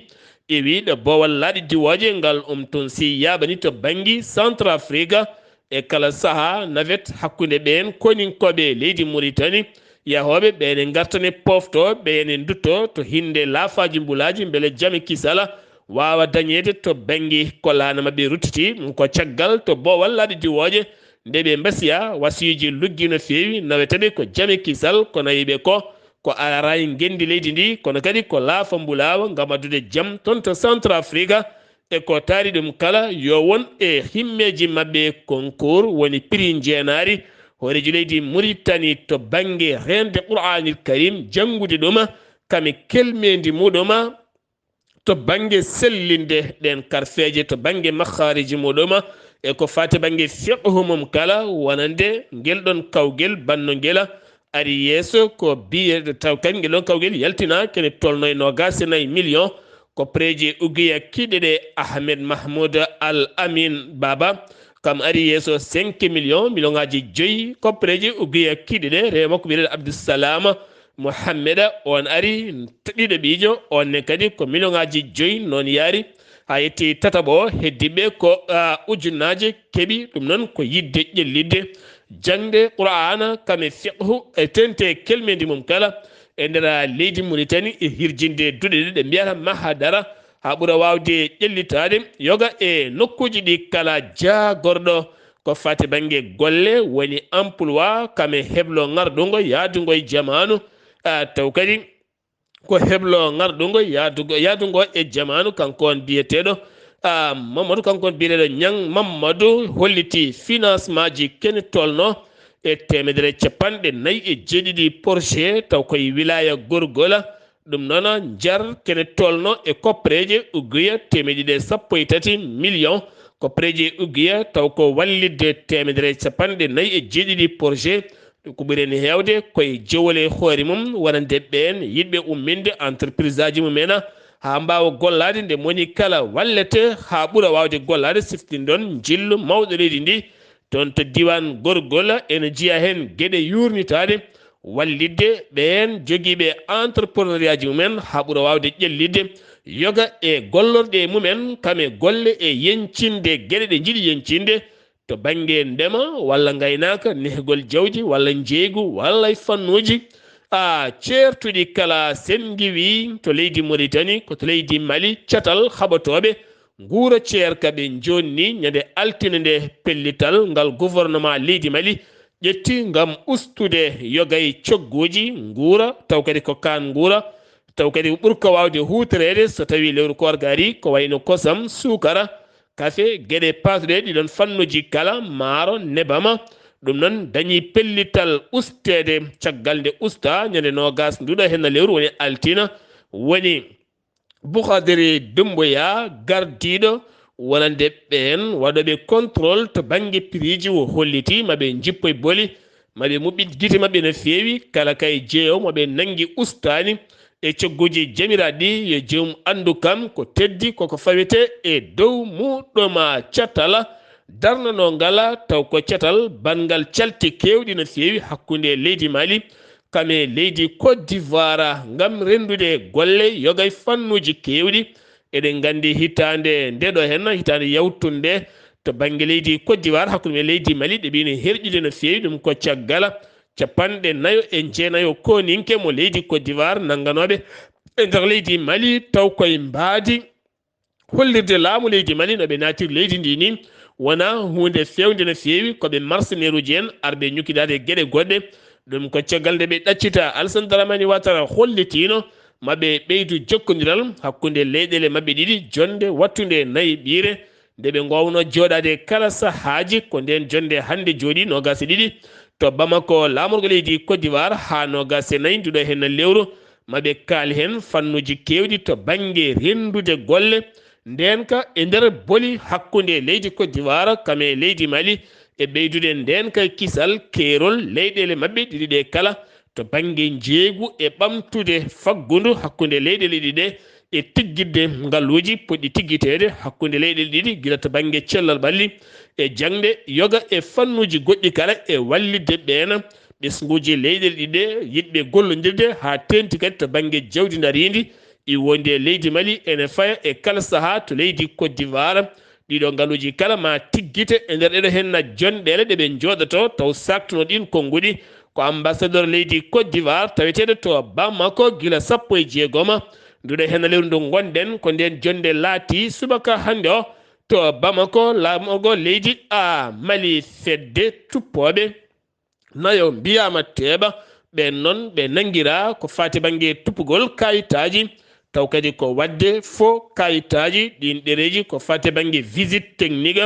iwi ɗo boowal laaɗe diwooje ngal um tun si yaaɓani to bannge Centrafrique, e kala sahaa navette hakkunde ɓeen koninkooɓe leydi Muritani, yahooɓe ɓe ene ngarta ne pooftoo, ɓe ene nduttoo to hinnde laafaaji mbulaaji mbele jam e kisal waawa dañeede to bannge ko laana maɓɓe ruttiti. Ko caggal to boowal laaɗe diwooje nde ɓe mbasiya wasiyuuji luggi no feewi, nawete ɓe ko jam e kisal, ko nawi ɓe ko, ko araray ngenndi leydi ndi, kono kadi ko laafa mbulaawa ngam addude jam toon to Centrafrique. E ko taari ɗum kala, yo won e himmeeji maɓɓe concours, woni prix njeenaari, hooreejo leydi Muritani to bannge reende Qur'aanil Karim, janngude ɗum, kam e kelmeendi muɗum, to bannge sellinde ɗeen karfeeje, to bannge makhaariji muɗum, e ko faati bannge fiqhu mum kala, wonande ngel ɗon kawgel banno ngel ari yeeso ko biyeɗo taw kañ ngel ɗon kawgel yaltina kene tolno e noogaas e nayi million. Koppareeje ugiya kiɗe ɗe Ahmed Mahmoud Al Amin Baba kam ari yeeso cinq million, million ŋaaji joyi. Koppareeje ugiya kiɗe ɗe rewo makko biyeteeɗo Abdussalam Mohammeda, on ari ɗiɗo ɓiijo, on ne kadi ko million ŋaaji joyi, noon yaari haa yetti tataɓo o, heddiɓe ko, a, ujunnaaje keɓi. Ɗum noon ko yiɗde ƴellitde jaŋde Qur'aana kam e fiqhu e tente kelmeendi mum kala e nder leydi Muritani e hirjinde duɗe ɗe ɓe mbiyata mahadara haa ɓura waawde ƴellitaade yoga e nokkuuji ɗi kala jaagorɗo ko faati bannge golle, woni emploi kam e heblo ŋarɗungo yaadungo e jamaanu, a, taw kadi ko heblo ŋarɗungo yaadugo, yaadungo e jamaanu. Kanko on biyeteeɗo, a, Mamadou, kanko on biyeteeɗo Ñang Mamadou holliti financement ji kene tolno e teemedere capanɗe nayi e jeeɗiɗi projet, taw koye wilaya Gorgola. Ɗum noon njar kene tolno e koppareeje ugiya teemeɗɗe ɗiɗi e sappo e tati million, koppareeje ugiya taw ko wallitde teemedere capanɗe nayi e jeeɗiɗi projet. Ko ɓuri heen heewde koye jowole hoore mum, wonande ɓeen yiɗɓe umminde entreprise aji mumen haa mbaawa gollaade nde moni kala wallete haa ɓura waawde gollaade. Siftinɗon njillu mawɗo leydi ndi toon to diiwaan Gorgol ene jeyaa heen geɗe yuurnitaaɗe wallitde ɓeen jogiiɓe entrepreneuriat ji mumen haa ɓura waawde ƴellitde yoga e gollorɗe mumen kam e golle e yeñcinde geɗe ɗe njiɗi yeñcinde to bannge ndema walla ngaynaaka, nehgol jawdi walla njeeygu walla e fannuuji, a, ceertuɗi kala. Sen ngiwii to leydi Muritani, ko to leydi Mali, catal haɓotooɓe Nguura ceerka ɓe jonni ñande altine nde pellital ngal gouvernement leydi Mali ƴetti ngam ustude yoga e cogguuji nguura, taw kadi ko kaan nguura, taw kadi ko ɓurka waawde huutoreede so tawii lewru koorka arii, ko wayno kosam, suukara, kafe, geɗe paatuɗe ɗiɗon fannuuji kala, maaro, nebama. Ɗum noon dañii pellital usteede caggal nde ustaa ñande noogaas nduɗo henna lewru, woni altina, woni Boukhadri Doumbouya gardiiɗo wonande ɓeen waɗooɓe contrôle to bannge prix ji o holliti ma ɓe njippoy boli, ma ɓe muɓɓit gite maɓɓe no feewi, kala kay jeeyo mo ɓe nanngi ustaani e cogguuji jamiraaɗi ɗi, yo joomum anndu kam ko teddi koko fawetee e dow muuɗoma catal darnanoo ngala, taw ko catal banngal calte keewɗi no feewi hakkunde leydi Mali kam e leydi Côte d'Ivoire ngam renndude golle yoga e fannuuji keewɗi. Eɗen nganndi hitaande nde ɗo henna, hitaande yawtunde to bannge leydi Côte d'Ivoire hakkunde men leydi Mali, ɗe ɓiino herƴude no feewi. Ɗum ko caggal capanɗe nayo e jeenayo kooninke mo leydi Côte d'Ivoire nannganooɓe e nder leydi Mali, taw koye mbaadi hollirde laamu leydi Mali no ɓe naatiri leydi ndi ni wona huunde feewnde no feewi, ko ɓe mercenaire uji en arɓe ñukkidaade e geɗe goɗɗe. Ɗum ko caggal nde ɓe ɗaccita Alassane Dramane Ouattara hollitiino ma ɓe ɓeydu jokkondiral hakkunde leyɗeele maɓɓe ɗiɗi, jonnde wattunde nayi ɓiire, nde ɓe ngoowno jooɗaade kala sahaaji. Ko ndeen jonnde hannde jooɗi noogaas e ɗiɗi to Bamako, laamorgo leydi Côte d'Ivoire, haa noogaas e nayi nduɗo henna lewru, ma ɓe kaali heen fannuuji keewɗi to bannge renndude golle ndeenka e nder boli hakkunde leydi Côte d'Ivoire kam e leydi Mali, e ɓeydude ndeenka e kisal keerol leyɗeele maɓɓe ɗiɗi ɗe kala to bannge njeeygu e ɓamtude faggundu hakkunde leyɗeele ɗiɗi ɗe e tiggitde ngaluuji potɗi tiggiteede hakkunde leyɗeele ɗiɗi, gila to bannge cellal ɓalli e jaŋde, yoga e fannuuji goɗɗi kala, e wallitde ɓeen ɓesnguuji leyɗeele ɗiɗi ɗe yiɗɓe gollondirde, haa teeŋti kadi to bannge jawdi ndariindi ɗi wondi e leydi Mali, ene faya e kala sahaa to leydi Côte d'Ivoire. Ɗiɗo ngaluuji kala ma tiggite e nder ɗeɗo henna jonɗeele ɗe ɓe njooɗoto taw saaktuno ɗiin konnguɗi. Ko ambassadeur leydi Côte d'Ivoire taweteeɗo to Bamako gila sappo e jeegoma nduɗo henna lewru ndu ngonɗen, ko ndeen jonnde laatii subaka hannde o to Bamako, laamorgo leydi a Mali, fedde tuppooɓe nayo mbiyaama teeɓa. Ɓeen noon ɓe nanngiraa ko faati bannge tuppugol kaayitaaji, taw kadi ko waɗde fo kaayitaaji. Ɗiin ɗereeji ko faati bannge visite technique,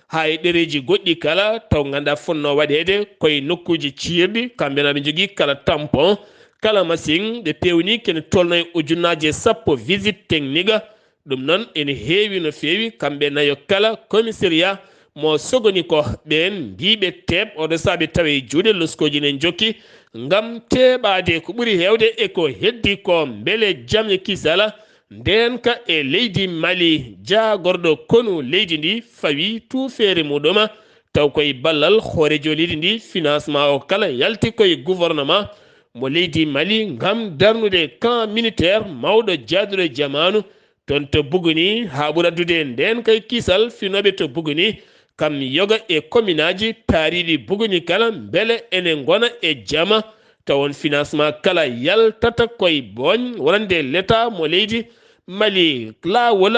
haa e ɗereeji goɗɗi kala, taw nganndaa fotnoo waɗeede koye nokkuuji ciirɗi. Kamɓe na ɓe njogii kala tampon, kala masiŋ, ɓe peewnii kene tolno e ujunnaaje sappo visite technique. Ɗum noon ene heewi no feewi. Kamɓe nayo kala, commissariat mo Sogoniko ɓeen mbiiɓe teeɓ, oɗo saabi tawa e juuɗe loskooji ne njokki ngam teeɓaade ko ɓuri heewde e ko heddi ko mbele jam e kisal ndeenka e leydi Mali. Jaagorɗo konu leydi ndi fawi tuufeere muɗum, taw koye ballal hooreejo leydi ndi, financement o kala yalti koye gouvernement mo leydi Mali ngam darnude camp militaire mawɗo jaaduɗo jamaanu toon to Buguni, haa ɓuri addude ndeenka e kisal finooɓe to Buguni, kam yoga e kominaaji taariiɗi Buguni kala, mbele ene ngona e jama, taw on financement kala yaltata koye booñ wonande l'État mo leydi Mali. Laawol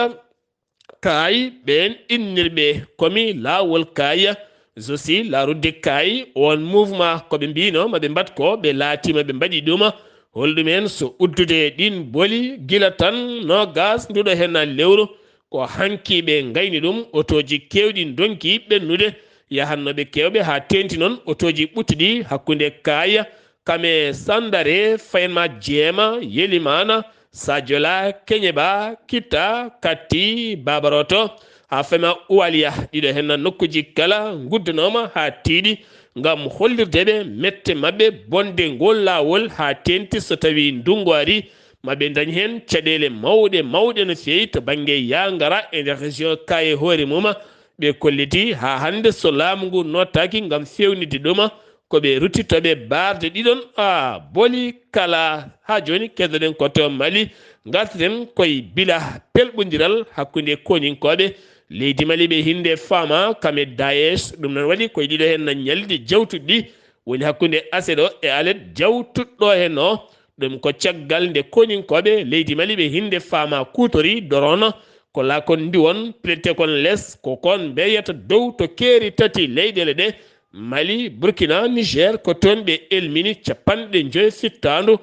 Kaay, ɓeen innirɓe komi laawol Kaay, Zosi, la route de Kaay, oon mouvement ko ɓe mbiino ma ɓe mbaɗ ko, ɓe laatiima ɓe mbaɗi ɗum. Holɗum en so uddude ɗiin boli gila tan noogaas nduɗo henna lewru, ko hanki ɓe ngayni ɗum, otooji keewɗi ndonki ɓennude, yahannooɓe keewɓe haa teeŋti noon otooji ɓuttuɗi hakkunde Kaay, Kame Sandare, Fayenma Jeema, Yelimana, Sajola, Keñeba, Kita, Katti, Babaroto, haa Fema Uwaliya, ɗiɗo henna nokkuuji kala nguddanooma haa tiiɗi ngam hollirde ɓe mette maɓɓe bonde ngol laawol haa teeŋti so tawii ndunngu arii, ma ɓe ndañ heen caɗeele mawɗe mawɗe no feewi to bannge yaangara e nder région Kaye hoore mum. Ɓe kolliti haa hannde so laamu ngu nootaaki ngam feewnitde ɗum, ko ɓe ruttitooɓe baarde ɗiɗon, a, boli kala. Haa jooni, keɗoɗen ko to Mali, ngarteten koye bila pelɓondiral hakkunde koninkooɓe leydi Mali ɓe hinnde faama kame Daesh. Ɗum noon waɗi koye ɗiɗo heen na ñalɗi jawtuɗi ɗi woni hakkunde aset o e alet jawtuɗo heen o. Ɗum ko caggal nde koninkooɓe leydi Mali ɓe hinnde faama kuutori dorona Ko la kon ndiwon, piletee kon les, ko kon mbeyata dow to keeri tati leyɗeele ɗe, Mali, Burkina, Niger, ko toon ɓe elmini capanɗe joy fittaandu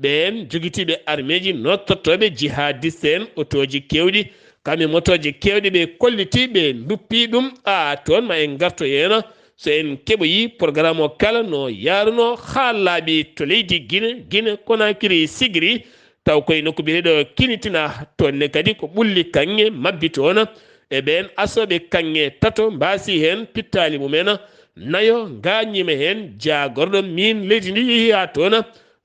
ɓeen jogitiiɓe armeeji nottortooɓe jihadiste en, otooji keewɗi, kam e motooje keewɗe ɓe kolliti ɓe nduppi ɗum. A toon ma en ngarto yeena, so en keɓoyi programme o kala no yaarunoo haa laaɓi to leydi Gine, Gine Konakiri sigiri, taw koye nokku biyeteeɗo Kinitina, toon ne kadi ko ɓulli kaŋŋe mabbi toon. E ɓeen asooɓe kaŋŋe tato mbaasi heen pittaali mumen, nayo ngaañiima heen jaagorɗo miin leydi ndi yehi haa toon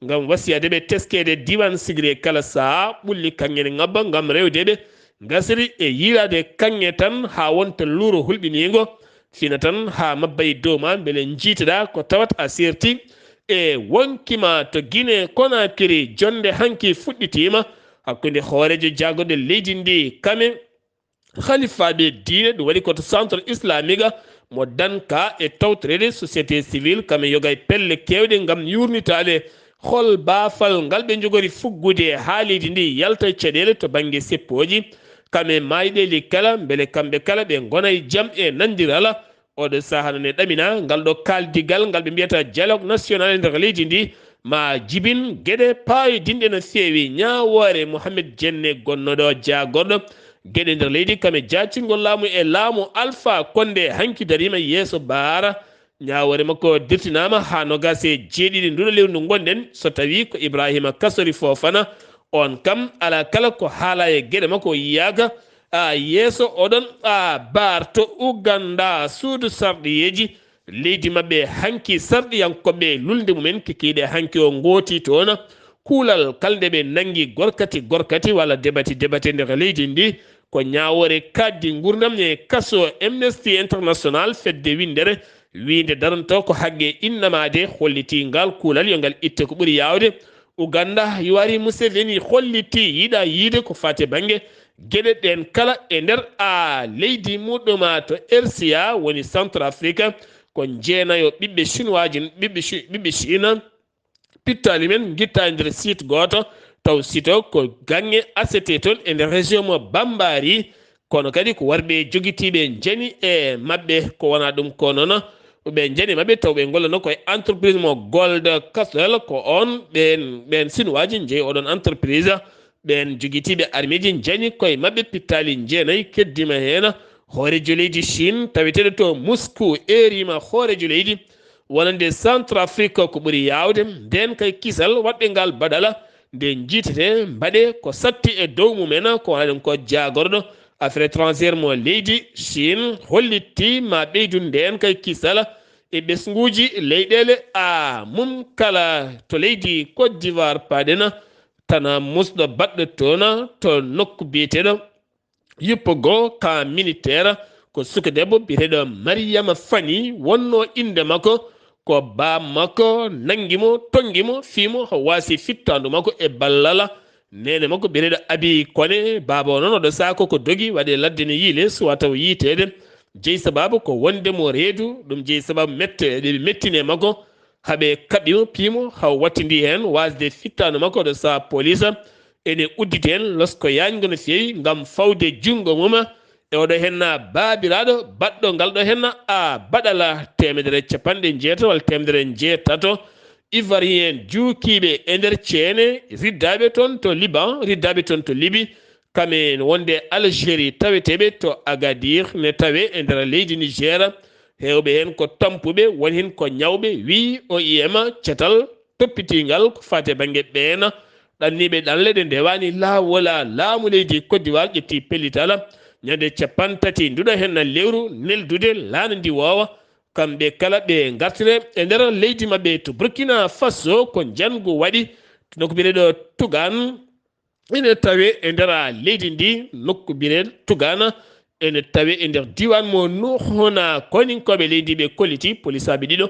ngam wasiyaade ɓe teskeede diiwaan sigiri e kala sahaa ɓulli kaŋŋe ne ngabba ngam rewde ɓe. Ngasri e yiilaade kaŋŋe tan haa wonta luuro hulɓiniingo, fina tan haa mabba e dow ma mbele njiitoɗaa ko tawat a seerti e wonkima to Gine Konakiri. Jonnde hanki fuɗɗitiima hakkunde hooreejo jaagorɗo leydi ndi kame halifaaɓe diine, ɗum waɗi ko to centre islamique mo danka e tawtoreede société civile kame yoga e pelle keewɗe ngam yuurnitaade hol baafal ngal ɓe njogori fuggude haa leydi ndi yalta e caɗeele to bannge seppooji kame maayɗeeli kala, mbele kamɓe kala ɓe ngona e jam e nanndiral. Oɗo sahaa noon e ɗamina ngal ɗo kaaldigal ngal ɓe mbiyata dialogue national e nder leydi ndi ma jibin geɗe paayodinɗe no feewi. Ñaawoore Mohamed Jenne gonnooɗo jaagorɗo geɗe nder leydi kame jaacingol laamu e laamu Alpha Condé hanki dariima yeeso baara. Ñaawoore makko dirtinaama haa nogas e jeeɗiɗi nduɗo lewru ndu ngonɗen, so tawii ko Ibrahima Kasori Fofana, oon kam alaa kala ko haalaa e geɗe makko, o yiyaaka. A yeeso oɗon a baar to Uganda, suudu sarɗiyeeji leydi maɓɓe hanki sarɗiyankooɓe lulnde mumen kikiiɗe hanki o ngooti toon. Kuulal kala nde ɓe nanngi gorkati gorkati walla debati debate nder leydi ndi, ko ñaawoore kaaddi nguurndam e kaso. Amnesty International, fedde winndere wiinde daranto ko haqqe innamaade, holliti ngal kuulal yo ngal itte ko ɓuri yaawde. Uganda, Yoweri Museveni holliti yiɗa yiide ko faati bannge geɗe ɗeen kala e nder a leydi muɗum to R C A, woni Centre Afrique, ko jeenayo ɓiɓɓe Chinois ji, ɓiɓɓe Chi-, ɓiɓɓe Chine, pittaali men ngitta e nder site gooto, taw site o ko gaŋŋe A C T toon e nder région mo Bambari, kono kadi ko warɓe jogitiiɓe njani e maɓɓe, ko wonaa ɗum ko noon, ɓe njani maɓɓe taw ɓe ngollanoo ko e entreprise mo Gold Castle, ko oon ɓeen, ɓeen Sinuwaaji njeyi oɗon entreprise. Ɓeen jogitiiɓe armeeji njani koye maɓɓe pittaali jeenayi, keddima heen hooreejo leydi Chine taweteeɗo to Moscou, eerima hooreejo leydi wonande Centrafrique ko ɓuri yaawde. Ndeen kay kisal waɗɓe ngal baɗala nde njiitete mbaɗe ko satti e dow mumen, ko wonaa ɗum ko jaagorɗo affaire étrangère mo leydi Chine hollitti ma ɓeydu ndeen kay kisal e ɓesnguuji leyɗeele a mum kala to leydi Côte d'Ivoire paaɗen. Tana musɗo baɗɗo toon to nokku biyeteeɗo Yuppo goo ka militeer, ko suka debbo biyeteeɗo Mariyama Fani wonnoo innde makko, ko baaba makko nanngi mo, tonngi mo, fii mo, o waasi fittaandu makko e ballal neene makko biyeteeɗo Abi Kone. Baaba o noon oɗo sahaa ko dogi waɗi e ladde ne yiile suwaa taw yiiteede. Jeyi sabaabu ko wonde mo reedu, ɗum jeyi sabaabu mette ɗe ɓe mettini e makko, haa ɓe kaɓɓi mo, pii mo, haa o wattindi heen waasde fittaandu makko oɗo sahaa poliis ene udditi heen losko yaañngo no feewi ngam fawde junngo mum e oɗo henna baabiraaɗo baɗɗo ngal ɗo henna a baɗala teemedere e capanɗe njeetato walla teemedere e njeetato Ivoirien juukiiɓe e nder ceene, riddaaɓe toon to Liban, riddaaɓe toon to Libi, kame wonde Algérie taweteeɓe to Agadir ne tawee e nder leydi Niger. Heewɓe heen ko tampuɓe, won heen ko ñawɓe, wii O I M catal toppitiingal ko faati e bannge ɓeen ɗanniiɓe ɗanle ɗe ndewaani laawol. Laamu leydi Côte d'Ivoire ƴetti pellital ñande cappanɗe tati nduɗo heen lewru neldude laana ndi woowa. Kamɓe kala ɓe ngartire e nder leydi maɓɓe to Burkina Faso ko njanngu waɗi to nokku biyeteeɗo Tugan. Ene tawee e nder leydi ndi nokku biyeteeɗo Tugan, ene tawee e nder diiwaan mo Nuhuna. Koninkooɓe leydi ɓe kolliti polisaaɓe ɗiɗo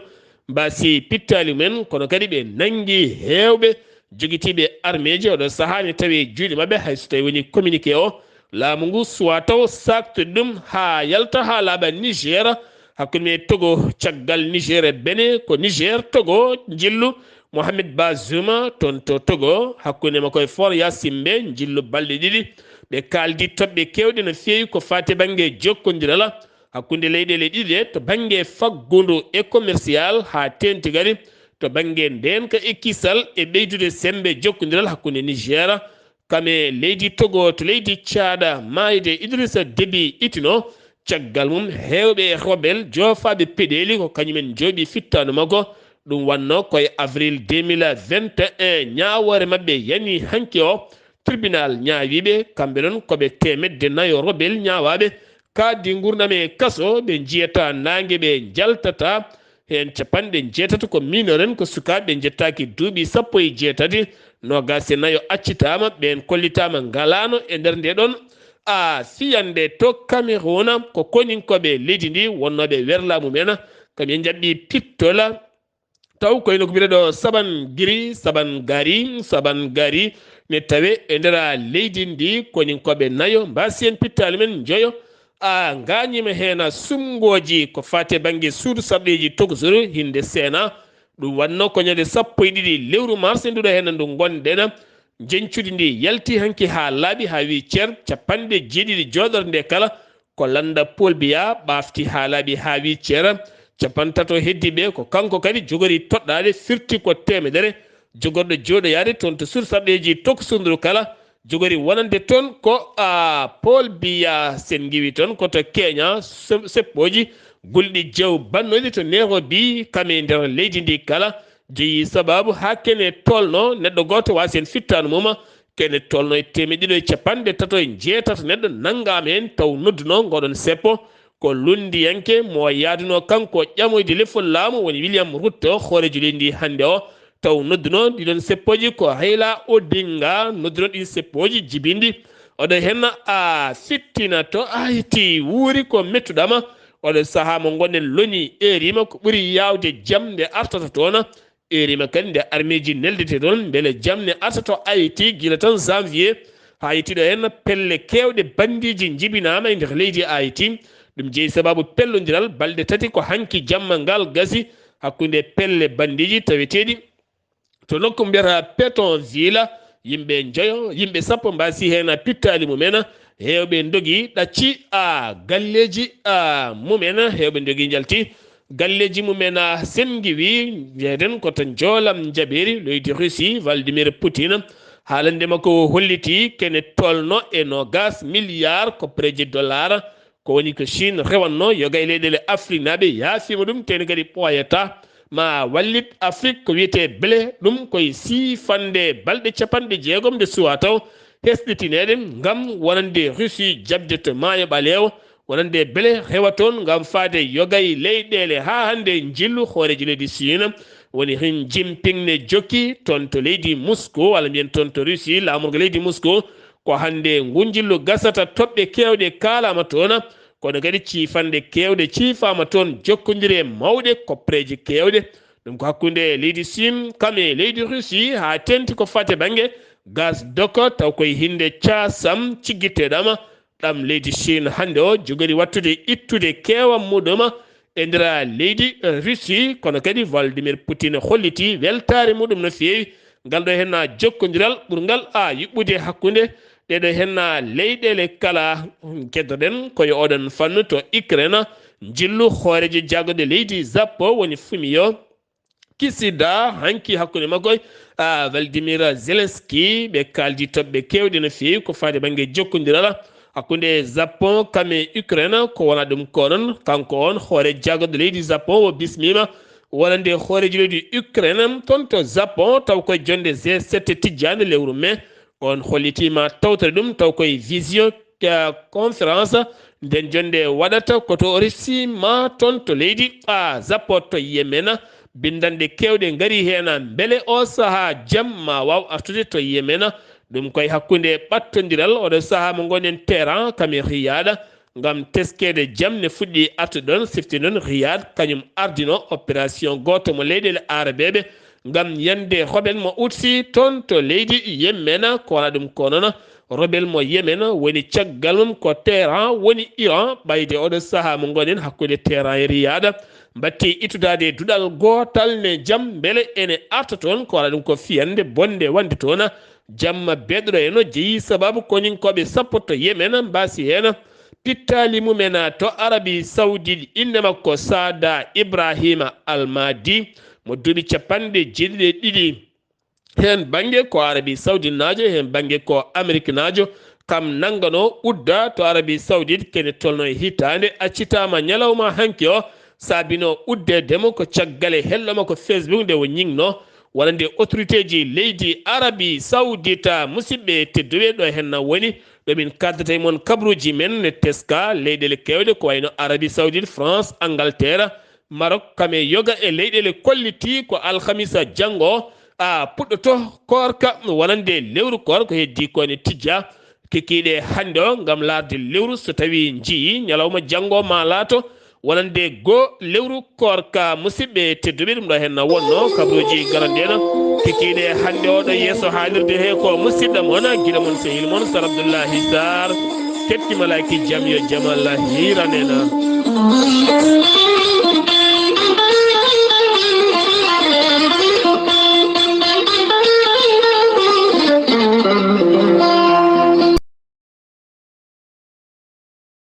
mbaasi pittaali mumen, kono kadi ɓe nanngi heewɓe jogitiiɓe armeeji. Oɗo sahaa ne tawee juuɗe maɓɓe, hay so tawii woni communiqué o laamu ngu suwaa taw saaktude ɗum haa yalta haa laaɓa Niger, hakkunde men e Togo, caggal Niger e Benin, ko Niger, Togo, njillu Mohamed Bazoum toon to Togo, hakkunde makko e Faure Gnassingbé, njillu balɗe ɗiɗi. Ɓe kaaldi toɓɓe keewɗe no feewi ko faati bannge jokkondiral hakkunde leyɗeele ɗiɗi ɗe to bannge faggundu e commercial, haa teeŋti kadi to bannge ndeenka e kisal e ɓeydude semmbe jokkondiral hakkunde Niger kam e leydi Togo to leydi Caada. Maayde Idrissa Déby Itno, caggal mum heewɓe e rebel joofaaɓe peɗeeli ko kañumen njooɓi fittaandu makko. Ɗum wannoo ko e avril deux mille vingt et un, ñaawoore maɓɓe yani hanki o. Tribunal ñaawiiɓe, kamɓe noon ko ɓe teemedde nayo rebel ñaawaaɓe, kaaɗdi nguurndam e kaso, ɓe njiyataa naange, ɓe njaltataa. Heen capanɗe jeetati ko miinoren, ko sukaaɓe ɓe njettaaki duuɓi sappo e jeetati, noogaas e nayo accitaama, ɓeen kollitaama ngalaano e nder ndee ɗoon a fiyannde to Cameroun. Ko koninkooɓe leydi ndi wonnooɓe werlaa mumen, kam en njaɓɓi pittola. Taw koye nokku mbiɗa ɗo Saban Giri, Saban Gari, Saban Gari ne tawe e nder leydi ndi, koninkooɓe nayo mbaasi en pittaali men njoyo. A ngaañiima heen a sumngooji ko faati e bannge suudu sarɗeeji tokosuru hinde Seena. Ɗum wannoo ko ñande sappo e ɗiɗi lewru mars nduɗo heen ndu ngonɗen. Njeñcudi ndi yalti hanki haa laaɓi haa wi cer, capanɗe jeeɗiɗi jooɗorde nde kala. Ko lannda Paul Biya ɓaafti haa laaɓi haa wi cer. Capantato heddiiɓe ko kanko kadi jogori toɗɗaade, firti ko teemedere. Jogorɗo jooɗoyaade toon to suudu sarɗeeji tokosuru ndu kala, jogori wonande toon ko a Paul Biya. Sen ngiwi toon ko to Kenya, se-, seppooji gulɗi jew bannooji to Nairobi, kam e nder leydi ndi kala, jeyi sabaabu haa kene tolno neɗɗo gooto waasi heen fittaandu mum, kene tolno e teemeɗɗe ɗiɗo e capanɗe tato e jeetato neɗɗo nanngaama heen, taw noddunoo ngooɗoon seppo ko lunndiyanke mo yaadunoo kanko ƴamoyde lefol laamu, woni William Ruto, hooreejo leydi ndi hannde o. Taw noddunoo ɗiɗon seppooji ko Raila Odinga, noddunoo ɗin seppooji jibinɗi. Oɗo henna a fittina to Haiti, wuuri ko mettuɗama. Oɗo sahaa mo ngonɗen loñi erima ko ɓuri yaawde jam nde artata toon. Erima kadi nde armeeji neldete toon mbele jam ne arta to Haiti gila tan janvier. Haiti ɗo henna pelle keewɗe banndiiji njibinaama e nder leydi Haiti. Ɗum jeyi sabaabu pellondiral balɗe tati ko hanki jamma ngal gasi hakkunde pelle banndiiji taweteeɗi to nokku mbiyata Pétonville. Yimɓe njoyo, yimɓe sappo mbaasi heen pittaali mumen. Heewɓe ndogi ɗacci a galleeji a mumen, heewɓe ndogi njalti galleeji mumen a sen ngiwi. Njeeɗen ko to Njoolam Njabeeri, leydi Russie, Vladimir Poutine. Haalande makko o holliti kene tolno e noogaas milliard koppareeji dollar. Ko woni ko Chine rewatno yoga e leyɗeele Afriknaaɓe, yaafiima ɗum, teni kadi ɓooyata. Ma wallit Afrik ko wiyetee bele, ɗum koye siifande balɗe capanɗe jeegom nde suwaa taw hesɗitineede ngam wonande Russie jaɓde to maayo ɓaleewo, wonande bele rewa toon ngam faade yoga e leyɗeele. Haa hannde njillu hooreejo leydi Chine woni Xi Jinping ne jokki toon to leydi Moscou, walla mbiyen toon to Russie, laamorgo leydi Moscou. Ko hannde ngu njillu gasata, toɓɓe keewɗe kaalaama toon, kono kadi ciifanɗe keewɗe ciifaama toon, jokkondire mawɗe, koppareeji keewɗe. Ɗum ko hakkunde leydi Siin kam e leydi Russie, haa teeŋti ko faati bannge gas doko, taw koye hinnde caasam ciggiteɗama. Ɗam leydi Siin hannde o jogori wattude ittude keewam muɗum e nder leydi Russie, kono kadi Vladimir Poutine holliti weltaare muɗum no feewi ngal ɗo henna jokkondiral ɓurngal a yuɓɓude hakkunde ɗeɗo henna leyɗeele kala. Keddoɗen ko e oɗon fannu to Ukraine, njillu hooreejo jaggude leydi Japon woni Fumio Kishida hanki hakkunde makko e, a, Vladimir Zelensky. Ɓe kaaldi toɓɓe keewɗe no feewi ko faade bannge jokkondiral hakkunde Japon kam e Ukraine. Ko wona ɗum ko noon, kanko on hoore jaggude leydi Japon o bismiima wonande hooreejo leydi Ukraine toon to Japon, taw koye jonnde G sept tijjaande lewru mai. On hollitiima tawtore ɗum taw koye visio, eh, conférence nden jonnde waɗata ko to Russie ma toon to leydi, a, Japon to Yemen. Binndanɗe keewɗe ngari heen, mbele o sahaa jam ma waaw artude to Yemen. Ɗum koye hakkunde ɓattondiral oɗo sahaa mo ngonɗen Téhéran kam e Riyad. Ngam teskeede jam ne fuɗɗi artude ɗoon, sifti noon Riyad kañum ardino opération gooto mo leyɗeele Arabeeɓe ngam yande rebel mo Houthi toon to leydi Yemen. Ko wona ɗum ko noon, rebel mo Yemen woni caggal mum ko Téhéran woni Iran, ɓayde oɗo sahaa mo ngonɗen hakkunde Téhéran e Riyad mbaɗti ittudaade duɗal gootal ne jam mbele ene arta toon. Ko wona ɗum ko fiyande bonde wonde toon. Jamma beɗɗo eno jeyi sababu koninkooɓe sappo to Yemen mbaasi heen pittaali mumen to Arabi Saoudite, innde makko Saada Ibrahima Almadi, mo duuɓi capanɗe jeeɗiɗi e ɗiɗi. Heen bannge ko Arabi Saoudite naajo, heen bannge ko Amerik naajo. Kam nanngano udda to Arabi Saoudite kene tolno e hitaande, accitaama ñalawma hanki o, saabino uddeede mo ko caggal e hello makko Facebook nde o ñiŋno wonande autorité ji leydi Arabi Saoudite. Musidɓe tedduɓe, ɗo henna woni ɗo min kaddata e mon kabaruuji men ne teska leyɗeele keewɗe ko wayno Arabi Saoudite, France, Angleterre, Maroc, kam e yoga e leyɗeele kolliti ko alhamisa janngo a puɗɗoto koorka wonande lewru koor ko heddi ko ne tijja kikiiɗe hannde o ngam laarde lewru so tawi njii ñalawma janngo ma laato wonande goo lewru koorka. Musidɓe tedduɓe, ɗum ɗo henna wonno kabaruuji garande no kikiiɗe hannde o ɗo yeeso haalirde he ko musidɗo mon, giɗo mon, sehil mon, Sar Abdoullahi Sarr. Ketti malaaki jam yo jam Allah hiiranena.